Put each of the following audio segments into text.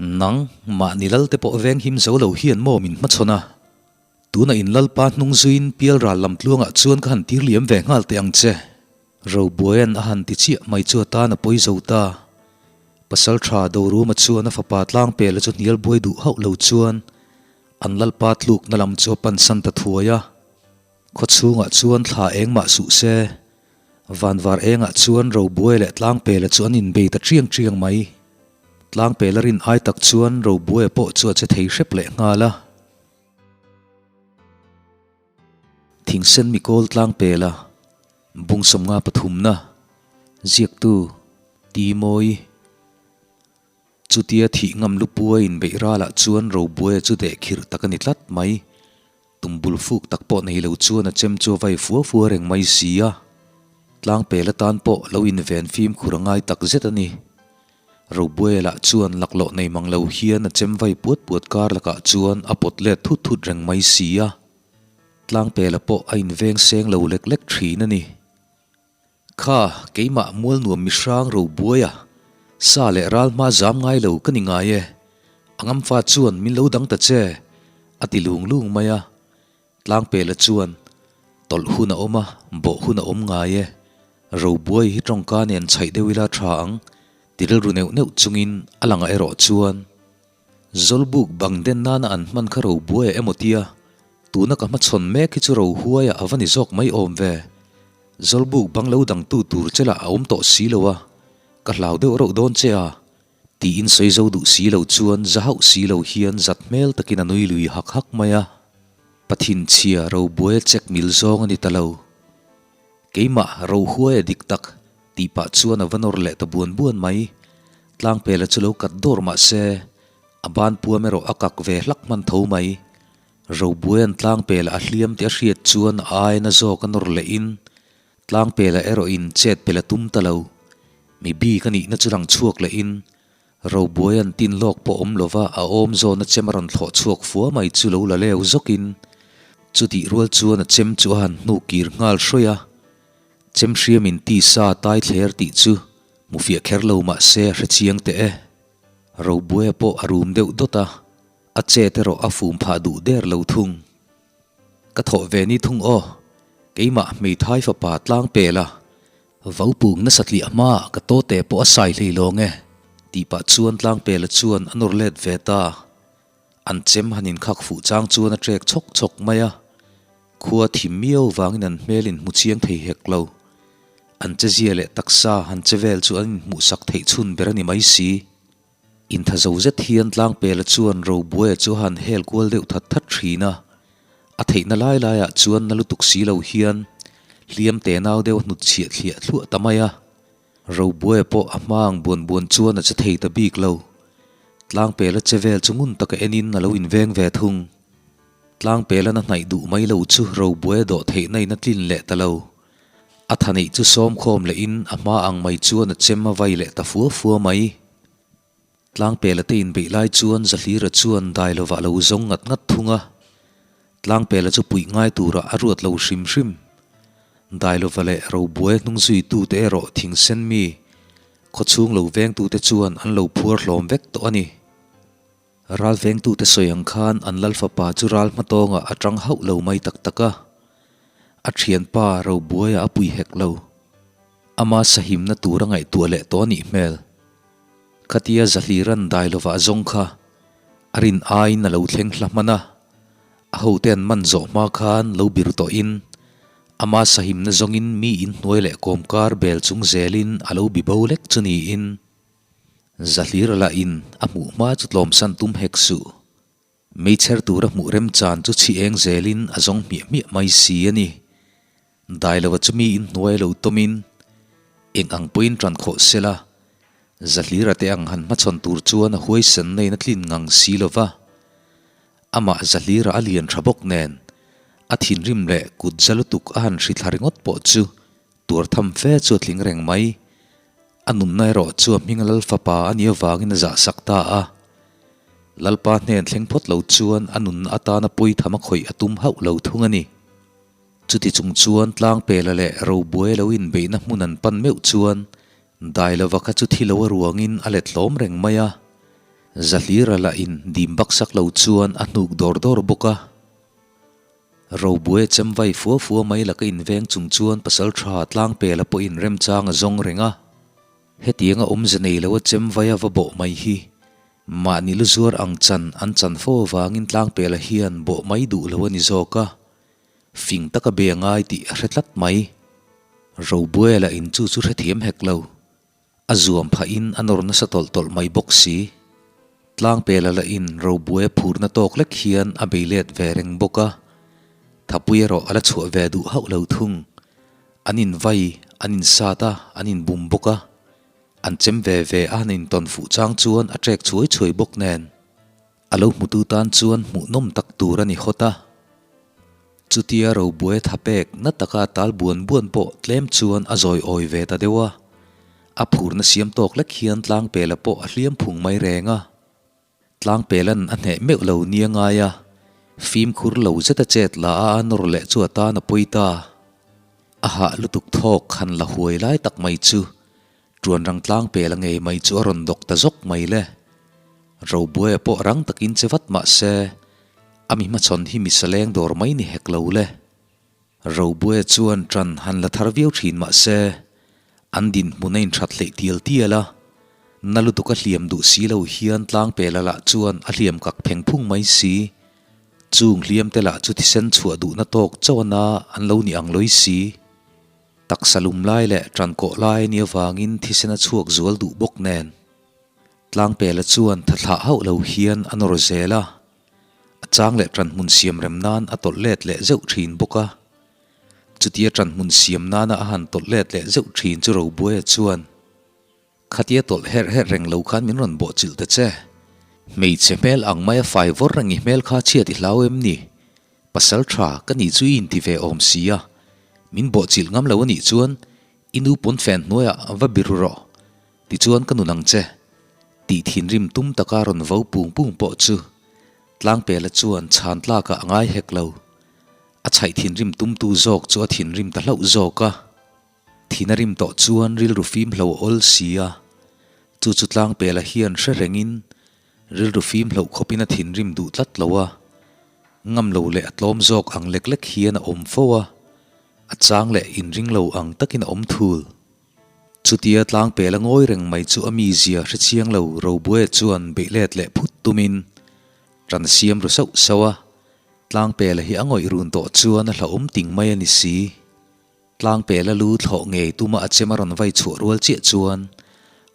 Nang, mahni lal te pawh veng him zo lo hian maw min hmachhawn a? Tuna in lalpa hnung zuiin pialral lam tluangah chuan ka han tir liam ve nghal teh ang che. Robuaia'n a han ti chiah mai chu a tan a pawi zo ta. Pasal tha Doruma chuan a fapa tlangpela chu hnial buai duh hauh lo chuan an lalpa tlukna lam chu a pansan ta thuai a. Khaw chhungah chuan thla eng mah suh se, vanvar engah chuan Robuai leh Tlangpela chu an inbei ta chiang chiang mai. Tlangpela rin ai tak chuan Robuaia pawh chu a che thei hrep leh nghal a. Thingsen mikawl Tlangpela, bung sawmnga pathumna, ziaktu, Timawi. Chutia thih ngam lupua inbeih ralah chuan Robuaia chu deh khirh tak a ni tlat mai. Tumbul fuk tak pawh nei lo chuan a chem chu a vai fua fua reng mai si a. Tlangpel atan pawh lo inven fimkhur a ngai tak zet a ni. Robuaia lah chuan laklawh nei mang lo hian a chem vai puat puat kar lakah chuan a pawt let thut thut reng mai si a. Tlangpela pawh a inveng seng lo lek lek thin a ni. Kha, keimah mualnuam mihrang Robuaia, sa leh ral hma zam ngai lo ka ni ngai e, a ngamfa chuan min lo dang ta che, a ti lung lung mai a. Tlangpela chuan, Tawlh hun a awm a, bawh hun a awm ngai e, Robuai hi tawngka nen chhaih deuh ila tha ang, ti rilru neuh neuh chungin a langah erawh chuan, Zawlbuk bang den nana an hman kha Robuaia emaw tia, tuna ka hmachhawn mek hi chu Rohuaia a va ni zawk mai awm ve. Zawlbuk bang lo dangtu tur che lah a awm tawh si lo a, ka hlau deuh reuh dawn che a, tiin sawi zo duh si lo chuan za hauh si lo hian zat hmel takin a nui lui hak hak mai a. Pathin chhia Robuaia check mil zawng a ni ta lo. Keimah Rohuaia dik tak tih pah chuan a va nawr leh ta buan buan mai. Tlangpela chu lo kat dawr mah se, a ban puam erawh a kak ve hlak hman tho mai. Robuaia'n Tlangpela a hliam tih a hriat chuan a aina zawk a nawr lehin Tlangpela erawhin chet pel a tum ta lo. Mi bik a nihna chu lang chhuak lehin Robuaia'n tin lawk pawh awm lova a awm zawna chem a rawn thlawh chhuak fua mai chu lo la leu zawkin chutih rual chuan a chem chu a han hnu kir nghal hrawih a. Chem hriamin tisa tai thler tih chu hmu fiah kher lo mah se a hre chiang teh e. Robuaia pawh a rum deuh dawt a, a chet erawh a fum phah duh der lo thung. Ka thawh ve ni thung aw, keimah hmeithai fapa tlang pel a, vopung nasa tliah hmaah ka tawte pawh a sai hlei lawng e, tih pah chuan Tlangpela chuan a nawr let ve ta. An chem han inkhak fuh chang chuan a trek chhawk chhawk mai a, khua thim miau vangin an hmel inhmu chiang thei hek lo. An che zia leh taksa han che vel chu an inhmuhsak theih chhun ber a ni mai si. Intha zo zet hian Tlangpela chuan Robuaia chu a han hel kual deuh that that thin a, a theihna lai laiah chuan na lutuk si lo hian hliam te nau deuh a hnut chhiah thliah thluah ta mai a. Robuaia pawh a hma ang buan buan chuan a che thei ta bik lo. Tlangpela che vel chu ngun taka enin a lo inveng ve thung. Tlangpela na hnaih duh mai lo chu Robuaia dawh theihna in a tlin leh ta lo. A tha neih chu sawm khawm lehin a hma ang mai chuan a chem a vai leh ta fua fua mai. Tlangpela te inbeih lai chuan Zahlira chuan dai lovah a lo zawng ngat ngat thung a. Tlangpela chu puih ngai turah a ruat lo hrim hrim. Dai lova leh Robuai hnung zuitute erawh thingsen mi, khawchhung lo vengtute chuan an lo phuar hlawm vek tawh a ni. Ral vengtute sawi ang khan an lal fapa chu ral hmatawngah a tang hauh lo mai tak tak a. A thianpa Robuaia a pui hek lo. Ama sahimna tur a ngaihtuah leh tawh a nih hmel. Khatia Zahliran dai lovah zawng kha a rin aiin a lo thleng hla hman a. A hote an man zawh hma khan lo bir tawhin ama sahimna zawngin mi inhnuai leh kawmkar bel chung zelin a lo bi bo lek chu niin Zahlir lah in a hmuh hma chu tlawmsan tum hek suh. Meichher tura hmuh remchan chu chhi eng zelin a zawng hmiah hmiah mai si a ni. Dailova chu mi in hnuai lo tawmin eng ang pawhin tan khawh sela, Zahlira te ang han hmachhawn tur chuan a huaisen naiin a tlin ngang si lova. Amah Zahlira a lian tha bawk nen a thinrim leh kut za lutuk a han hri thla ringawt pawh chu Tuar tham fe chu a tling reng mai. A nunna erawh chu a hming Lal fapa a nih avangin a zahsak ta a. Lalpa hnen thleng phawt lo chuan a nunna atana pawi tham a khawih a tum hauh lo thung a ni. Chuti chung chuan Tlangpela leh Robuai lo inbeihna hmun an pan meuh chuan Dailova kha chu thi lo a ruangin a let hlawm reng mai a. Zahlira lah in dim baksak lo chuan a hnuk dawr dawr bawk a. Robuai chem vai fua fua mai laka inveng chung chuan pasaltha Tlangpela pawhin remchang a zawng reng a. Hetianga awmze nei lo a chem vai a va bawh mai hi mahni lu zuar ang chan an chan fo avangin Tlangpela hian bawh mai duh lo a ni zawk a, fing taka be a ngai tih a hre tlat mai. Robuai lah in chu chu hrethiam hek lo. A zuam phahin a nawr nasa tawlh tawlh mai bawk si. Tlangpela lahin Robuai phurna tawk lek hian a bei let ve reng bawk a, Thapui erawh a la chhuah ve duh hauh lo thung. An invai, an insat a, an inbum bawk a. An chem ve ve a han intawn fuh chang chuan a ṭek chhuai chhuai bawk nen. A lo hmutu tan chuan hmuhnawm tak tur a ni hawt a. Chutia Robuai tha pek na taka tal buan buan pawh tlem chuan a zawi awi ve ta deuh a. A phurna siam tawk lek hian Tlangpela pawh a hliam phung mai reng a. Tlangpela'n a hneh meuh lo nia ngai a, fimkhur lo zeta chet la a a nawr leh chu a tan a pawi ta. A hah lutuk thawk han la huai lai tak mai chu Ṭuanrang tlangpel a ngei mai chu a rawn dawk ta zawk mai le. Robuaia pawh rang takin che vat mah se, a mi hmachhawn hi mi saleng dawr mai ni hek lo le. Robuaia chuan ṭan han la thar viau ṭhin mah se, an dinhmun a inṭhat hleih tial tial a, na lutuk a hliam duh si lo hian tlangpela lah chuan a hliam kak pheng phung mai si. Chung hliam te lah chu thisen chhuah duhna tawk chauh a na an lo ni ang lawi si. Taksa lum lai leh ṭan kawh lai a nih avangin thisen a chhuak zual duh bawk nen. Tlangpela chuan tha thlah hauh lo hian a nawr zel a, a chang leh ṭan hmun siam rem nan a tawlh let leh zeuh ṭhin bawk a. Chutia ṭan hmun siam nana a han tawlh let leh zeuh ṭhin chu Robuaia chuan, Khatia tawlh herh herh reng lo khan min rawn bawh chilh ta che. Hmeichhe hmel ang maia fai vawr reng i hmel kha chhiat i hlau em ni? Pasal tha ka nih chu i inti ve awm si a, min bawh chilh ngam lo a nih chuan i nu pawnfen hnuaiah va biru rawh, tichuan ka nun ang che. Tih thinrim tum taka rawn vo pung pung pawh chu Tlangpela chuan chhan tlakah a ngai hek lo. A chhaih thinrim tumtu zawk chu a thinrim ta hlauh zawk a. Thin a rim tawh chuan rilru fim hlo a awl si a, chu chu Tlangpela hian hre rengin rilru fim hloh khawpin a thinrim duh tlat lo a, ngam lo leh a tlawm zawk ang lek lek hian a awm fo a, a chang leh inring lo ang takin a awm thul. Chutia Tlangpela ngawi reng mai chu a mizia hre chiang lo Robuaia chuan beih let leh phut tumin ṭan siam ru sauh sauh a, Tlangpela hi a ngawih run tawh chuan a hlauhawm ting mai a ni si. Tlangpela lu thlawh ngei tuma a chem a rawn vai chhuah rual chiah chuan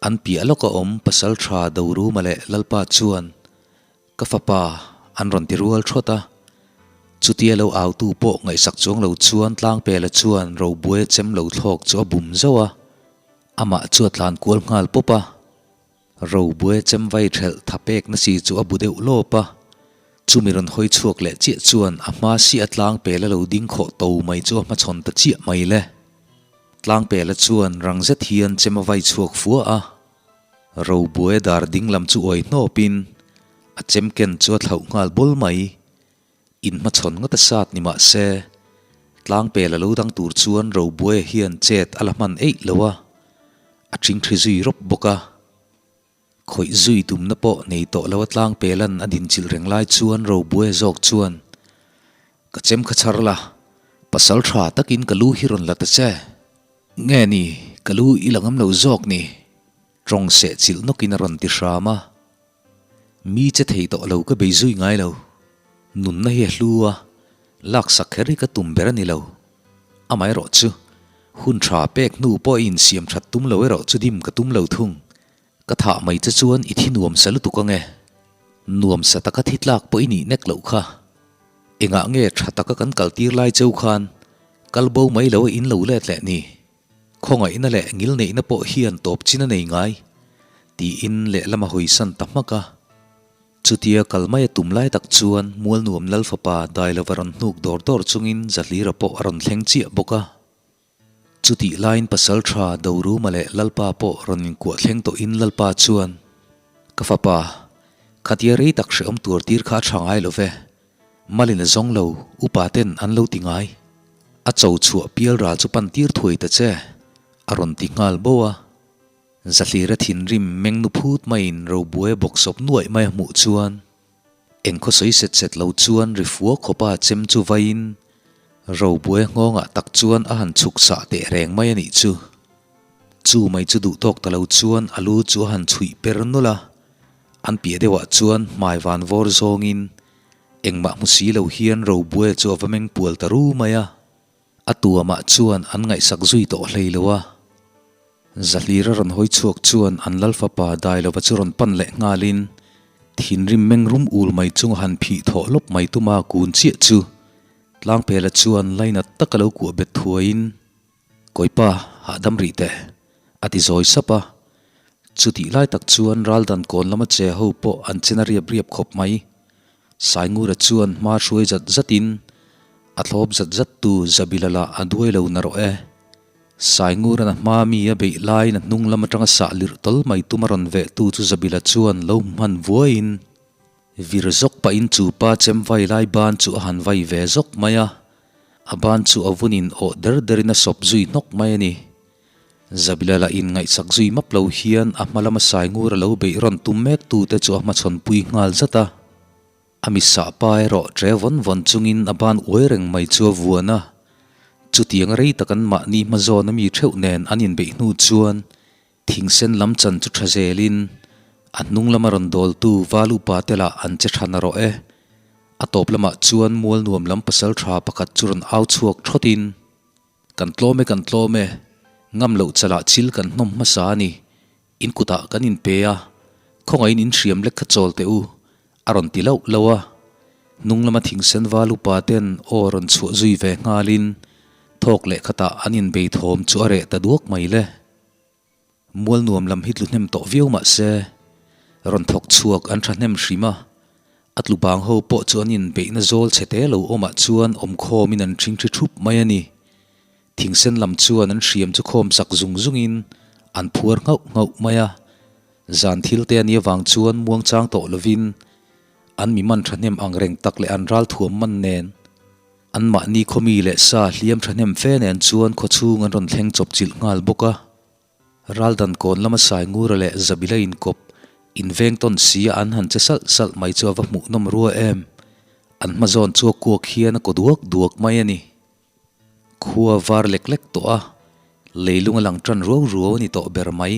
an piah lawka awm pasal tha Doruma leh Lalpa chuan ka fapa an rawn ti rual thawt a. Chutia lo autu pawh ngaihsak chuang lo chuan Tlangpela chuan Robuaia chem lo thlawk chu a bum zauh a, amah chu a tlan kual nghal pawp a. Robuai chem vai thelh tha pek na si chu a bu deuh lawp a, chumi rawn hawi chhuak leh chiah chuan a hma si a tlangpela lo ding khawh to mai chu a hmachhawn ta chiah mai le. Tlangpela chuan rang zet hian chem a vai chhuak fua a, Robuai dar ding lam chu uai hnawpin a chem ken chu a thlauh nghal bawl mai. Inhmachhawn ngawt a sat ni mah se, tlangpel a lo dang tur chuan Robuaia hian chet a la hman eih lo a, a ṭhingṭhi zui rawp bawk a. Khawih zui tumna pawh nei tawh lo a tlangpelan a dinchilh reng lai chuan Robuaia zawk chuan, Ka chem kha chhar la, pasal ṭha takin ka lu hi rawn la ta che. Nge ni, ka lu i la ngam lo zawk ni? Ṭawng seh chilh nawkin a rawn ti hram a. Mi che thei tawh lo ka bei zui ngai lo. Nunna hi a hlu a, laksak kher hi ka tum ber a ni lo. Amaherawh chu, hun tha pek hnu pawh i insiam that tum lo erawh chu dim ka tum lo thung. Ka thah mai che chuan i thi nuam sa lutuk ange. Nuam sa taka thi tlak pawh i nih nek loh kha. Engah nge tha taka kan kal tir lai cheu khan kal bo mai lo a in lo let leh ni? Khawngaihna leh ngilneihna pawh hian tawp chin a nei ngai, tiin lehlam a hawisan ta hmak a. Chutia kal mai a tum lai tak chuan Mualnuam Lal fapa Dailova rawn hnuk dawr dawr chungin Zahlira pawh a rawn thleng chiah bawk a. Chutih laiin pasal tha Doruma leh Lalpa pawh rawn inkuah thleng tawhin Lalpa chuan, Ka fapa, khatia rei tak hrehawm tur tir kha a tha ngai lo ve. Malin a zawng lo, upa ten an lo ti ngai. A cho chhuah pial ral chu pan tir thuai ta che, a rawn ti nghal bo a. Zahlira thinrim meng nu phut maiin Robuaia bawk sawp nuaih mai a hmuh chuan eng khaw sawi set set lo chuan ri fua khawpa chem chu vaiin Robuaia nghawngah tak chuan a han chhuk sah teh reng mai a nih chu. Chu mai chu duh tawk ta lo chuan a lu chu a han chhuih per nawlh a, an piah deuhah chuan hmai van vawr zawngin engmah hmu si lo hian Robuaia chu a va meng pual ta ru mai a. A tuamah chuan an ngaihsak zui tawh hlei lo a. Zahlira rawn hawi chhuak chuan an lal fapa Dailova chu rawn pan leh nghalin thinrim meng rum ul mai chunga han phih thawh lawp mai tuma kun chiah chu Tlangpela chuan lainat taka lo kuah bet thuaiin, Kawipa, hahdam rih teh, a ti zawi sap a. Chutih lai tak chuan Raldan kawn lama che ho pawh an chen a riap riap khawp mai. Saingura chuan hma hruai zat zatin a thlawp zat zat tu Zabila lah a duai lo narawh e. Saingura'n a hma mi a beih laiin a hnung lam atanga sah lirh tawl mai tum a rawn veh tu chu Zabila chuan lo hman vuaiin vir zawk pahin chu pa chem vai lai ban chu a han vai ve zawk mai a, a ban chu a vunin awh der derin a sawp zui hnawk mai a ni. Zabila lah in ngaihsak zui map lo hian a hma lama Saingur a lo beih rawn tum mek tu te chu a hmachhawn pui nghal zat a. A misah pa erawh ṭe vawn vawn chungin a ban uai reng mai chu a vuan a. Chutiang rei tak an mahni hma zawn a mi ṭheuh nen an inbeih hnu chuan thingsen lam chan chu ṭha zelin a hnung lama rawn dawltu val upa te lah an che ṭha narawh e. A tawp lamah chuan mual nuam lam pasal ṭha pakhat chu rawn au chhuak ṭhawtin, Kan tlawm e, kan tlawm e, ngam loh chalah chil kan hnawm hmasa a ni. In kutah kan inpe a, khawngaihin in hriam lek kha chawl teh u, a rawn ti lauh lauh a. Hnung lama thingsen val upa ten aw rawn chhuah zui ve nghalin thawk leh khatah an inbei thawm chu a reh ta duak mai le. Mual nuam lam hi tlu hnem tawh viau mah se, rawn thawk chhuak an tha hnem hrim a, a tlu bang ho pawh chu an inbeihna zawl chhe te lo awmah chuan awm khawmin an ṭhing ṭhi ṭhup mai a ni. Thingsen lam chuan an hriam chu khawm sak zung zungin an phuar nghauh nghauh mai a, zan thil te a nih avang chuan muangchang tawh lovin an mi man ṭhahnem ang reng tak leh an ralthuam man nen Anmahni khawmi leh sa hliam thahnem fe nen chuan khawchhung an rawn thleng chawp chilh nghal bawk a. Raldan kawn lama Saingura leh Zabila inkawp inveng tawn si a an han che salh salh mai chu a va hmuhnawm rua em. An hma zawn chu a kuak hian a kaw duak duak mai a ni. Khua var lek lek tawh a, leilung a lang tan ruau ruau a ni tawh ber mai.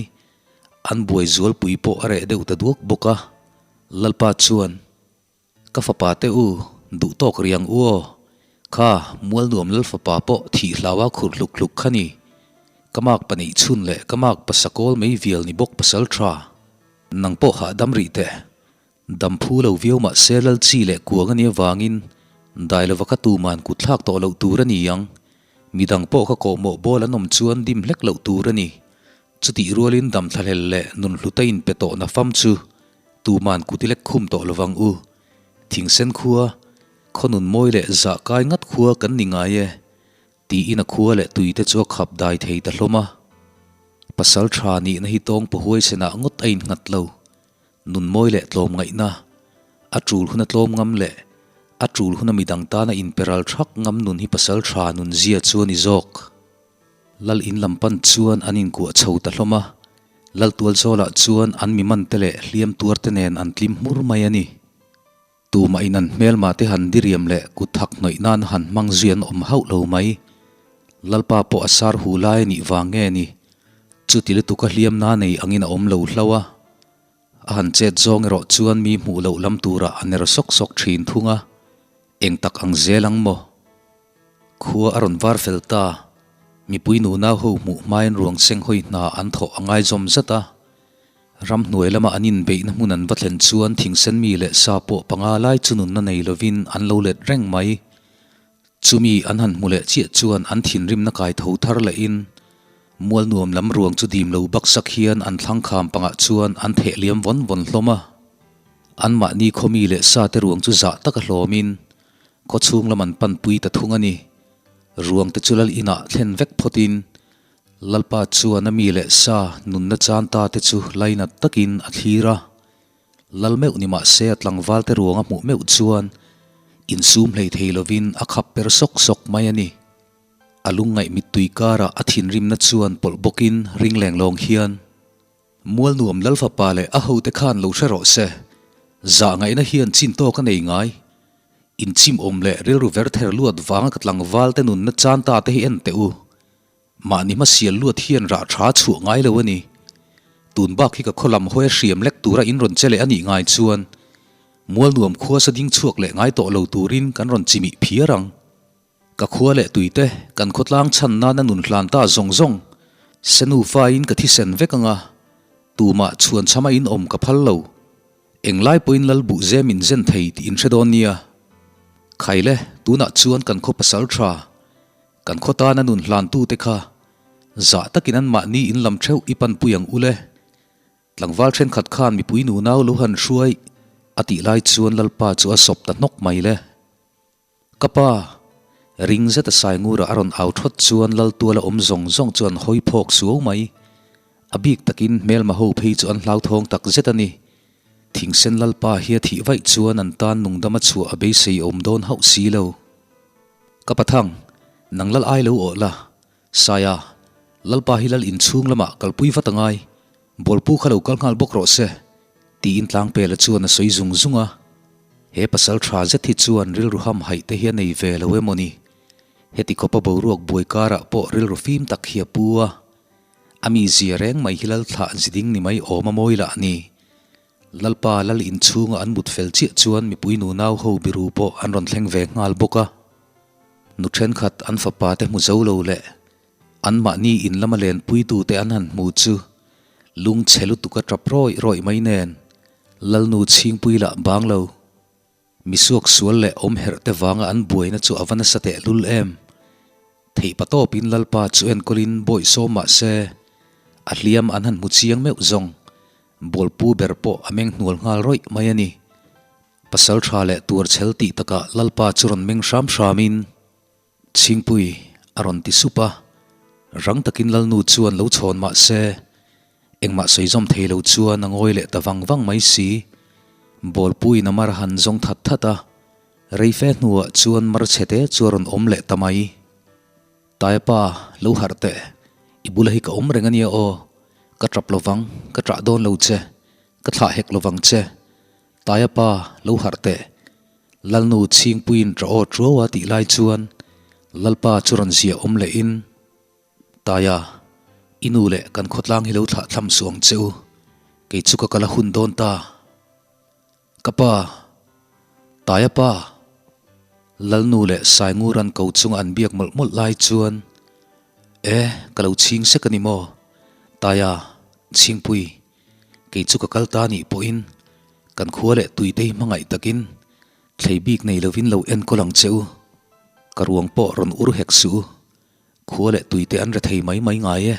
An buai zualpui pawh a reh deuh ta duak bawk a. Lalpa chuan. Ka fapa te u, duh tawk riang u aw. Kha, mual nuam lal fapa pawh thih hlaua khur hluk hluk kha ni. Ka mak pahnih chhun leh ka mak pasa kawl mai vial ni bawk pasal tha. Nang pawh hahdam rih teh. Dam phu lo viau mah se lal chi leh kuang a nih avangin dai lova ka tuman kut thlak tawh loh tur a ni ang. Midang pawh ka kawhmawh bawl an awm chuan dim hlek loh tur a ni. Chutih rualin dam thlahlel leh nun hluta inpe tawh na fam chu Tuman kut i lek khum tawh lovang u. Thingsen khua, khaw nun mawi leh zah kai ngat khua kan ni ngai e, tiin a khua leh tui te chu a khap dai thei ta hlawm a. Pasal tha nihna hi tawng pahuai senah ngawt a innghat lo. Nun mawi leh tlawm ngaihna, a tul huna tlawm ngam leh a tul huna midang tana inperal thak ngam nun hi pasal tha nun zia chu a ni zawk. Lal in lam pan chuan an inkuah chho ta hlawm a, Lal Tualzawlah chuan an mi man te leh hliam tuar te nen an tlim hmur mai a ni. Tumah in an hmelma te han diriam leh kut thak hnawih nan han hmang zui an awm hauh lo mai. Lalpa pawh a sar hu lai a nih vang nge ni? Chuti lutuk a hliam na nei angin a awm lo hlauh a. A han chet zawng erawh chuan mi hmuh loh lam turah a ner sawk sawk thin thung a, eng tak ang zel ang maw? Khua a rawn var fel ta, mipui nunau ho hmuh hmain ruang seng hawi hna an thawh a ngaizawm zat a. Ramhnuai lama an inbeihna hmun an va thlen chuan thingsen mi leh sa pawh panga lai chu nunna nei lovin an lo let reng mai. Chumi an han hmu leh chiah chuan an thinrimna kai tho thar lehin mual nuam lam ruang chu dim lo baksak hian an thlang kham pangah chuan an theh liam vawn vawn hlawm a. Anmahni khawmi leh sa te ruang chu zah taka hlawmin khaw chhung lam an panpui ta thung a ni. Ruang te chu lal inah thlen vek phawtin Lalpa chuan a mi leh sa nunna chan ta te chu lainat takin a thlir a. Lal meuh ni mah se a tlangval te ruang a hmuh meuh chuan insum hlei thei lovin a khap per sawk sawk mai a ni. A lungngaih mittui karah a thinrimna chuan pawlh bawkin ring leng lawng hian. Mualnuam Lalfapa leh a hote khan lo hre rawh se. Zah ngaihna hian chin tawk a nei ngai. Inchim awm leh rilru ver ther luat vanga ka tlangval te nunna chan ta te hi en teh u. Mahni hmasial luat hian rah tha chhuah ngai lo a ni. Tun bak hi ka khaw lam hawi a hriam lek tura in rawn che leh a nih ngai chuan Mualnuam khua sa ding chhuak leh ngai tawh lo turin kan rawn chimih phiar ang. Ka khua leh tuite kan khawtlang chhan nana nun hlan ta zawng zawng se nufain ka thisen vek anga tumah chhuan chhama in awm ka phal lo. Englai pawhin lal buh zem in zen thei tih in hre dawn nia. Khaile tunah chuan kan khaw pasal tha, kan khaw tana nun hlantute kha zah takin anmahni in lam theuh i panpui ang ule. Tlangval thenkhat khan mipui nunau lo han hruai a tih lai chuan Lalpa chu a sawp ta hnawk mai le. Ka pa! Ring zeta Saingura a rawn au thawt chuan Laltuala awm zawng zawng chu an hawi phawk suau mai. A bik takin hmelma ho phei chu an hlauthawng tak zet a ni. Thingsen Lalpa hi a thih vaih chuan an tan nungdama chhuah a beisei awm dawn hauh si lo. Ka pathang, nang lal ai lo awh la. Saia, Lalpa hi lal inchhung lamah kalpui vat a ngai. Bawlpu kha lo kal nghal bawk rawh se, tiin Tlangpela chuan a sawi zung zung a. He pasal tha zet hi chuan rilru ham haih te hi a nei ve lo emaw ni? Heti khawpa boruak buai karah pawh rilru fim tak hi a pu a. A mizia reng mai hi Lalthlah ziding ni mai awm a mawi lah ni. Lalpa lal inchhunga an mut fel chiah chuan mipui nunau ho biru pawh an rawn thleng ve nghal bawk a. Nu thenkhat an fapa te hmu zo lo leh Anmahni in lama lenpuitute an han hmu chu lungchhe lutuk a tap rawih rawih mai nen Lalnu chhingpui lah bang lo. Misuak sual leh awm herh te vanga an buaina chu a va nasa tehlul em. Theihpa tawpin Lalpa chu enkawlin bawih sawm mah se a hliam an han hmu chiang meuh zawng bawlpu ber pawh a meng hnual nghal rawih mai a ni. Pasal tha leh tuarchhel tih takah Lalpa chu rawn meng hram hramin Chhingpui a rawn ti sup a, rang takin Lalnu chuan lo chhawn mah se, engmah sawi zawm thei lo chuan a ngawi leh ta vang vang mai si. Bawlpuiin a mar han zawng that that a, rei fe hnuah chuan mar chhe te chu a rawn awm leh ta mai. Taia pa, lo harh teh, i bula hi ka awm reng a nia aw, ka tap lovang, ka ṭah dawn lo che, ka thlah hek lovang che, Taia pa, lo harh teh. Lalnu Chhingpuiin ṭah aw ṭuau a tih lai chuan Lalpa chu rawn ziah awm lehin, Taia, i nu leh kan khawtlang hi lo thlah thlam suh ang che u, kei chu ka kal a hun dawn ta. Ka pa, Taia pa! Lalnu leh Sainguran ko chunga an biak mawlh mawlh lai chuan, E, ka lo chhing sek a ni maw? Taia, Chhingpui, Kei chu ka kal ta nih pawhin kan khua leh tuitei hmangaih takin thlei bik nei lovin lo enkawl ang che u. Ka ruang pawh rawn ur hek suh u. Khua leh tuite an re thei mai mai ngai e.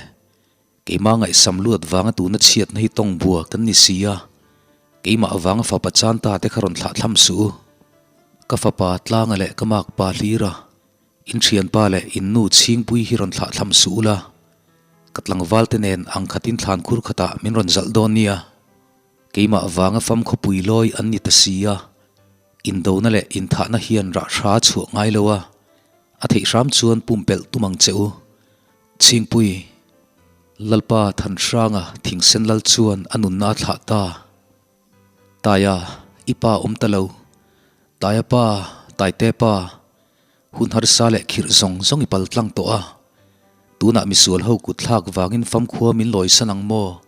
Keimah ngaihsam luat vanga tuna chhiatna hi tawng bua kan ni si a. Keimah avanga fapa chan ta te kha rawn thlah thlam suh u. Ka fapa Tlanga leh ka makpa Hlira In thianpa leh in nu chhingpui hi rawn thlah thlam suh ula, ka tlangval te nen ang khatin thlan khur khatah min rawn zalh dawn nia. Keimah vanga fam khawpui lawi an ni ta si a, indona leh inthahna hian rah hra chhuah ngai lo a, a theih hram chuan pumpelh tum ang che u. Chhingpui, Lalpa Thanhranga thingsen lal chuan a nunna a thlah ta. Taia, i pa awm ta lo. Taia pa, Taite pa. Hun harsa leh khirh zawng zawng i pal tlang tawh a, tunah misual ho kut thlak vangin famkhua min lawisan ang maw?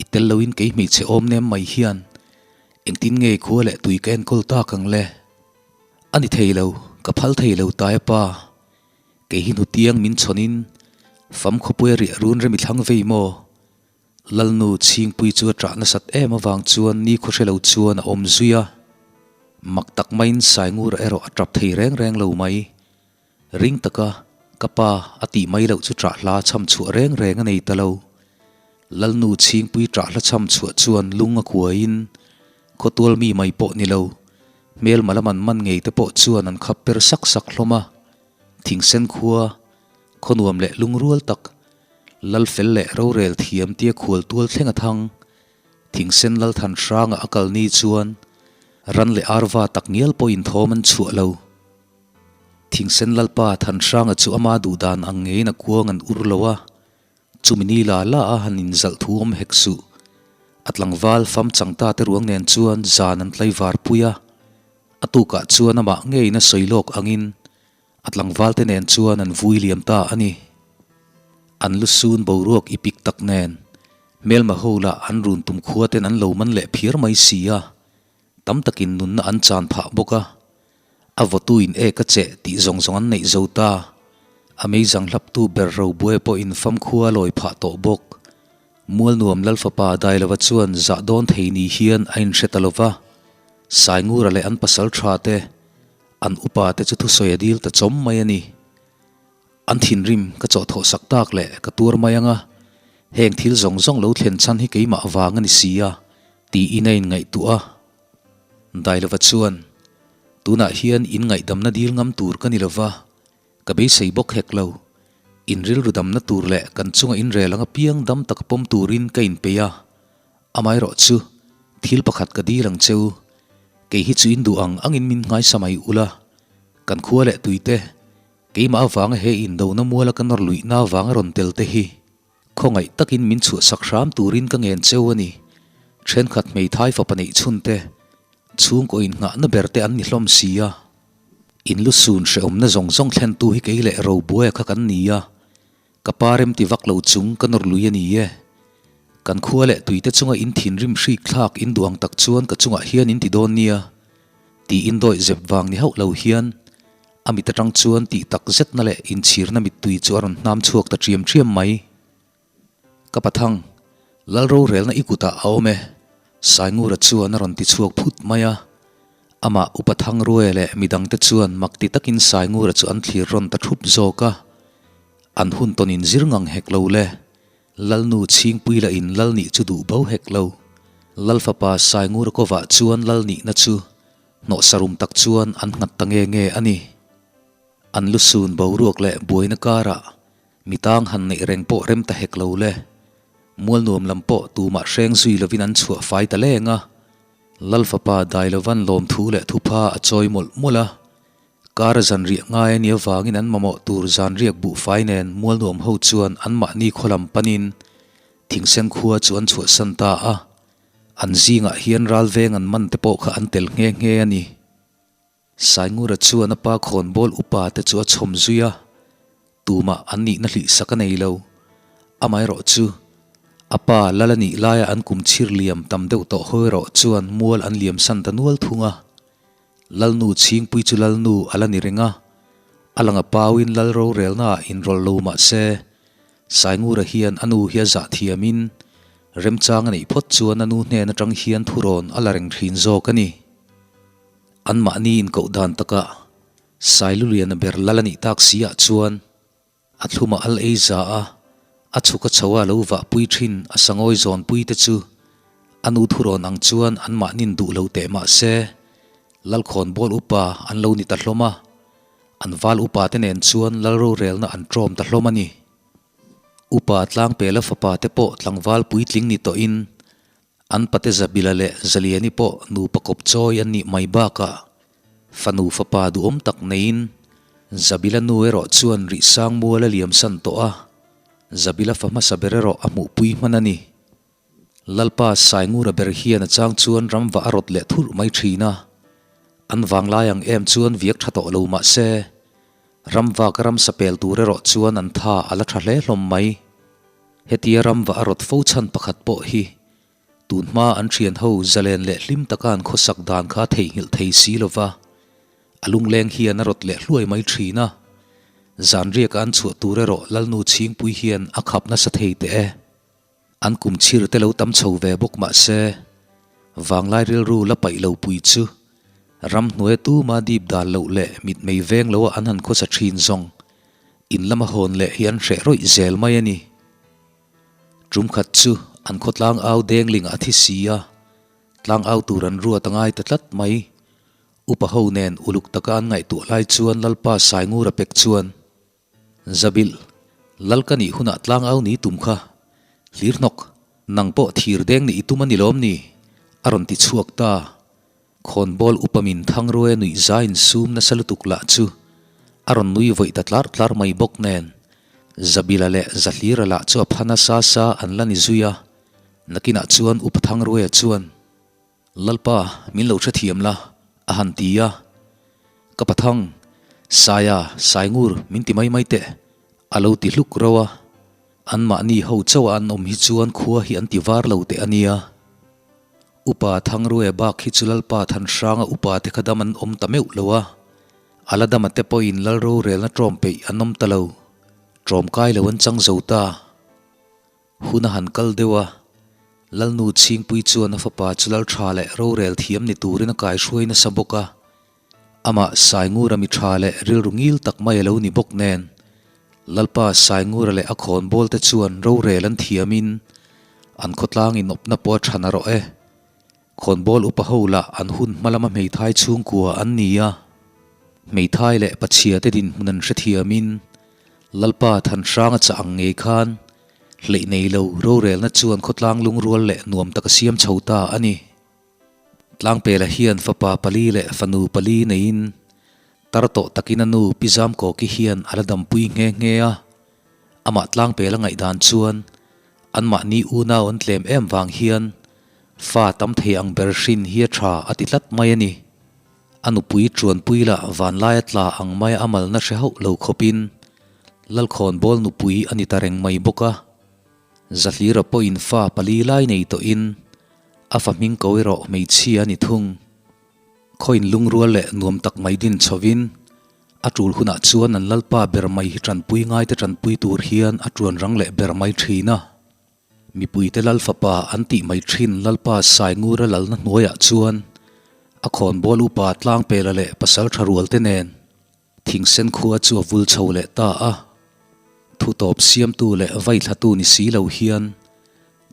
I tel loin kei hmeichhe awm nem mai hian engtin nge khua leh tui ka enkawl tak ang le? A ni thei lo, ka phal thei lo tai a pa. Kei hi hnutiang min chhawnin famkhawpuia riah run rem i thlang vei maw? Lalnu Chhingpui chu a ṭah nasat em avang chuan ni khawhre lo chuan a awm zui a. Mak tak maiin Saingura erawh a ṭap thei reng reng lo mai. Ring taka ka pa a tih mai loh chu ṭah hla chham chhuah reng reng a nei ta lo. Lalnu Chhingpui ṭah hla chham chhuah chuan lung a kuaiin khawtual mi mai pawh ni lo, hmelma lam an man ngei te pawh chuan an khap per sak sak hlawm a. Thingsen khua, khawnuam leh lungrual tak, Lalfel leh rorel thiam tia khual tual thleng a thang. Thingsen Lalthan hranga a kal ni chuan ran leh arva tak ngial pawhin thawm an chhuah lo. Thingsen Lalpa Thanhranga chu ama duhdan ang ngeiin a kuang an ur lo a. Chumi ni la la a han inzalh thu awm hek suh. A tlangval fam chang ta te ruang nen chuan zan an tlaivar pui a. A tukah chuan amah ngeiin a sawi lawk angin a tlangval te nen chuan an vui liam ta a ni. An lu sun boruak i pik tak nen hmelma ho lah an run tum khua ten an lo man leh phiar mai si a. Tam takin nunna an chan phah bawk a, a vawtuin ek a cheh tih zawng zawng an neih zo ta. A meizang hlaptu ber Robuai pawhin famkhua a lawi phah tawh bawk. Mualnuam Lalfapa Dailova chuan zah dawn thei ni hian a inhre ta lova, Saingura leh an pasal tha te, an upa te chu thusawi a dil ta chawm mai a ni. An thinrim ka chawhthawh sak tak leh ka tuar mai ang a, heng thil zawng zawng lo thlen chhan hi keimah vang a ni si a, tiin a inngaihtuah a. Dailova chuan, Tunah hian in ngaihdamna dil ngam tur ka ni lova, ka beisei bawk hek lo. In rilru damna tur leh kan chunga inrel ang apiang dam taka pawm turin ka inpeih a. Amaherawh chu, thil pakhat ka dil ang che u. Kei hi chu in duh ang angin min nghaisa mai ula, kan khua leh tuite, Keimah avanga he indona muala ka nawr luihna avanga rawn tel te hi khawngaih takin min chhuahsak hram turin ka ngen cheu a ni. Thenkhat hmeithai fapa neih chhun te, chhungkaw innghahna ber te an ni hlawm si a. In lusun hrehawmna zawng zawng thlentu hi kei leh Robuaia kha kan ni a, ka pa remti vak lo chung ka nawr lui a ni e. Kan khua leh tuite chunga in thinrim hrik thlak in duh ang tak chuan ka chungah hian in ti dawn nia tiin dawih zep vang ni hauh lo hian A mit atang chuan tih tak zetna leh inchhirna mittui chu a rawn hnam chhuak ta ṭiam ṭiam mai. Ka pathang, Lal rorelna i kutah a awm e, Saingura chuan a rawn ti chhuak phut mai a. Amah Upa Thangrue leh midangte chuan mak ti takin Saingura chu an thlir rawn ta ṭhup zawk a. An hun tawn inzir ngang hek lo le. Lalnu Chhingpui lah in Lal nih chu duh bo hek lo. Lal fapa Saingura kovah chuan Lal nihna chu Hnawh sarum tak chuan an nghat ta nge nge a ni. An lusun boruak leh buaina karah mi tang han neih reng pawh rem ta hek lo le. Mualnuam lam pawh tumah hreng zui lovin an chhuah fai ta leng a. Lal fapa Dailovan lawmthu leh thupha a chawi mawlh mawlh a. Kar zanriah ngai a nih avangin an mamawh tur zanriak buhfai nen Mualnuam ho chuan anmahni khaw lam panin thingsen khua chu an chhuahsan ta a. An zingah hian ralveng an man te pawh kha an tel nghe nghe a ni. Saingura chuan a pa khawnbawl upa te chu a chhawm zui a, tumah an nihna hlihsak a nei lo. Amaherawh chu, a pa lal a nih laia an kum chhir liam tam deuh tawh hawi erawh chuan mual an liam san ta nual thung a. Lalnu Chhingpui chu Lalnu a la ni reng a, a lang a pauin Lal rorelnaah inrawlh lo mah se, Saingura hian a nu hi a zah thiamin remchang a neih phawt chuan a nu hnen atang hian thurawn a la reng thin zawk a ni. Anmahni inkoh dan takah Sailuliana ber Lal a nih tak si ah chuan, A thlum a al ei za a, a chhuk a chho a lo vah pui thin a sangawi zawn pui te chu a nu thurawn ang chuan an mahnin duh lo teh mah se, Lalkhawn bawl upa an lo ni ta hlawm a, an val upa te nen chuan Lal rorelna an ṭawm ta hlawm a ni. Upa Tlangpela fapa te pawh tlangval puitling ni tawhin An pate Zabila leh Zaliani pawh nupa kawp chawi an nih mai bakah fanu fapa duhawm tak neiin Zabila nu erawh chuan rihsang mual a liamsan tawh a, Zabila fa hmasa ber erawh a hmuhpui hman a ni. Lalpa Saingura ber hian a chang chuan ramva a rawt leh thurh mai thin a, an vanglai ang em chuan viak tha tawh lo mah se, ramvaka ramsa pel tur erawh chuan an tha a la tha hle hlawm mai. Hetia ramva a rawt fo chhan pakhat pawh hi tun hma an thian ho zalen leh hlim taka an khawsak dan kha theihnghilh thei si lova, a lungleng hian a rawt leh hluai mai thin a. Zanriaka an chhuah tur erawh Lalnu Chhingpui hian a khap nasa thei teh e. An kum chhir te lo tam chho ve bawk mah se, vanglai rilru la paih lo pui chu ramhnuai tuma dip dal loh leh mitmei veng loa an han khawsa thin zawng In lama hawn leh hi an hreh rawih zel mai a ni. Tum khat chu an khaw tlang au dengling a thi si a, tlang au tur an ruat a ngai ta tlat mai. Upa ho nen uluk taka an ngaihtuah lai chuan Lalpa Saingura pek chuan, Zabilh, Lal ka nih hunah tlang au ni tum kha, hlir hnawk, nang pawh thir deng nih i tum a ni lawm ni? a rawn ti chhuak ta. Khawnbawl upa min Thangrue nuih zaiin sum nasa lutuk lah chu a rawn nui vawih ta tlar tlar mai bawk nen. Zabila leh Zahlira lah chu a pha nasa sa an la ni zui a, nakinah chuan Upa Thangruaia chuan, Lalpa, min lo hrethiam la, a han ti a. Ka Pathang, Saia, Saingur, min ti mai mai teh, a lo ti hluk rauh a. Anmahni ho chauh a an awm hi chuan khua hi an ti var lo teh a nia. Upa Thangruaia bak hi chu Lalpa Thanhranga upa te kha dam an awm ta meuh lo a, a la dama te pawhin Lal rorelna ṭawm peih an awm ta lo. Ṭawmkai lo an chang zo ta. Hun a han kal deuh a, Lalnu Chhingpui chuan a fapa chu Lal ṭha leh rorel thiam ni turin a kaihruai nasa bawk a. Amah Saingura mi tha leh rilru ngil tak mai a lo ni bawk nen, Lalpa Saingura leh a khawnbawl te chuan rorel an thiamin an khawtlang inawpna pawh a tha narawh e. Khawnbawl upa ho lah an hun hma lama hmeithai chhungkua an ni a, hmeithai leh pachhia te dinhmun an hrethiamin Lalpa Thanhranga chah ang ngei khan hleih nei lo rorelna chuan khawtlang lungrual leh nuam tak a siam chho ta a ni. Tlangpela hian fapa pali leh fanu pali neiin tar tawh takin a nu Pi Zamkawki hian a la dampui nghe nghe a. Amah Tlangpela ngaihdan chuan anmahni unau an tlem em vang hian fa tam thei ang ber hrin hi a tha a ti tlat mai a ni. A nupui Ṭuanpui lah vanlaia tla ang maia a malna hre hauh lo khawpin Lalkhawnbawl nupui a ni ta reng mai bawk a. Zahlira pawhin fa pali lai nei tawhin a fa hming ko erawh hmeichhia a ni thung. Khawiin lungrual leh nuam tak mai din chhovin a tul hunah chuan an lalpa ber mai hi tanpui ngaite tanpui tur hian a tuan rang leh ber mai thin a. Mipuite lal fapa an tih mai thin lalpa Saingura lalna hnuaiah chuan a khawnbawl upa Tlangpela leh pasal tha rualte nen Thingsen khua chu a vul chho leh ta a, thutawp siamtu leh vaithlatu ni si lo hian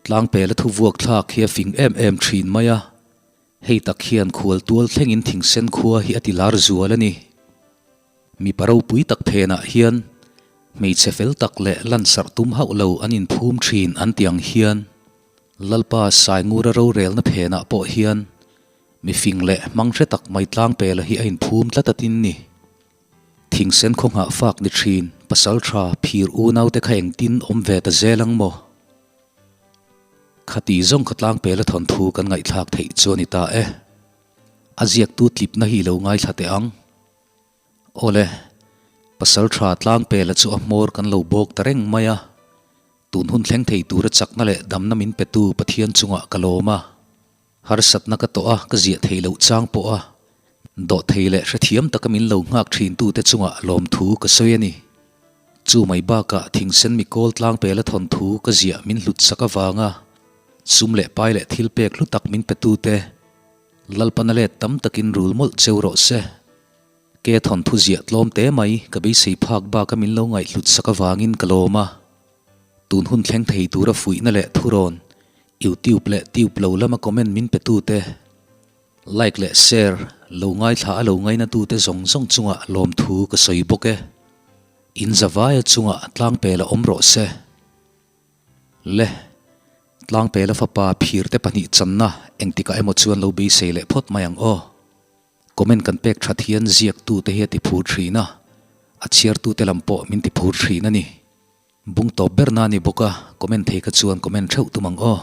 Tlangpela thu vuak thlak hi a fing em em thin mai a, hei tak hian khual tual thlengin Thingsen khua hi a ti lar zual a ni. Mipa ropui tak phenah hian hmeichhe fel tak leh lansarh tum hauh lo an inphum thin an ti ang hian Lalpa Saingura rorelna phenah pawh hian Mifing leh hmang hre tak mai Tlangpela hi a inphum tlat a tin ni. Thingsen khaw nghah fak ni thin, pasal tha phir unaute kha engtin awm ve ta zel ang maw? Khati zawng kha Tlangpela thawnthu kan ngaihthlak theih chu a ni ta e. A ziaktu tlipna hi i lo ngaithla teh ang. Awle, pasal tha Tlangpela chu a hmawr kan lo bawk ta reng mai a. Tun hun thleng thei tura chakna leh damna min petu Pathian chungah ka lawm a. Harsatna ka tawh a, ka ziah theih loh chang pawh a, dawhthei leh hrethiam taka min lo nghak thintute chungah lawmthu ka sawi a ni. Chu mai bakah thingsen mi kawl tlangpela thawnthu ka ziah min hlut sak avanga sum leh pai leh thil pek hlu tak min petute Lalpana let tam takin rul mawlh cheu rawh se. Ke thawnthu ziah tlawm te mai ka beisei phak baka min lo ngaihhlut sak avangin ka lawm a. Tun hun thleng thei tura fuihna leh thurawn YouTube leh tube lo lama comment min pe tute, like leh share lo ngaithla a lo ngaina tute zawng zawng chungah lawmthu ka sawi bawk e. In zavaia chungah tlangpel a awm rawh se. Le, tlangpela fapa phirte pahnih channa engtikah emaw chuan lo beisei leh phawt mai ang aw. Comment kan pek that hian ziaktute hi a ti phur thin a, a chhiartute lam pawh min ti phur thin a ni. Bung tawp ber na ni bawk a, comment thei kha chuan comment theuh tum ang aw.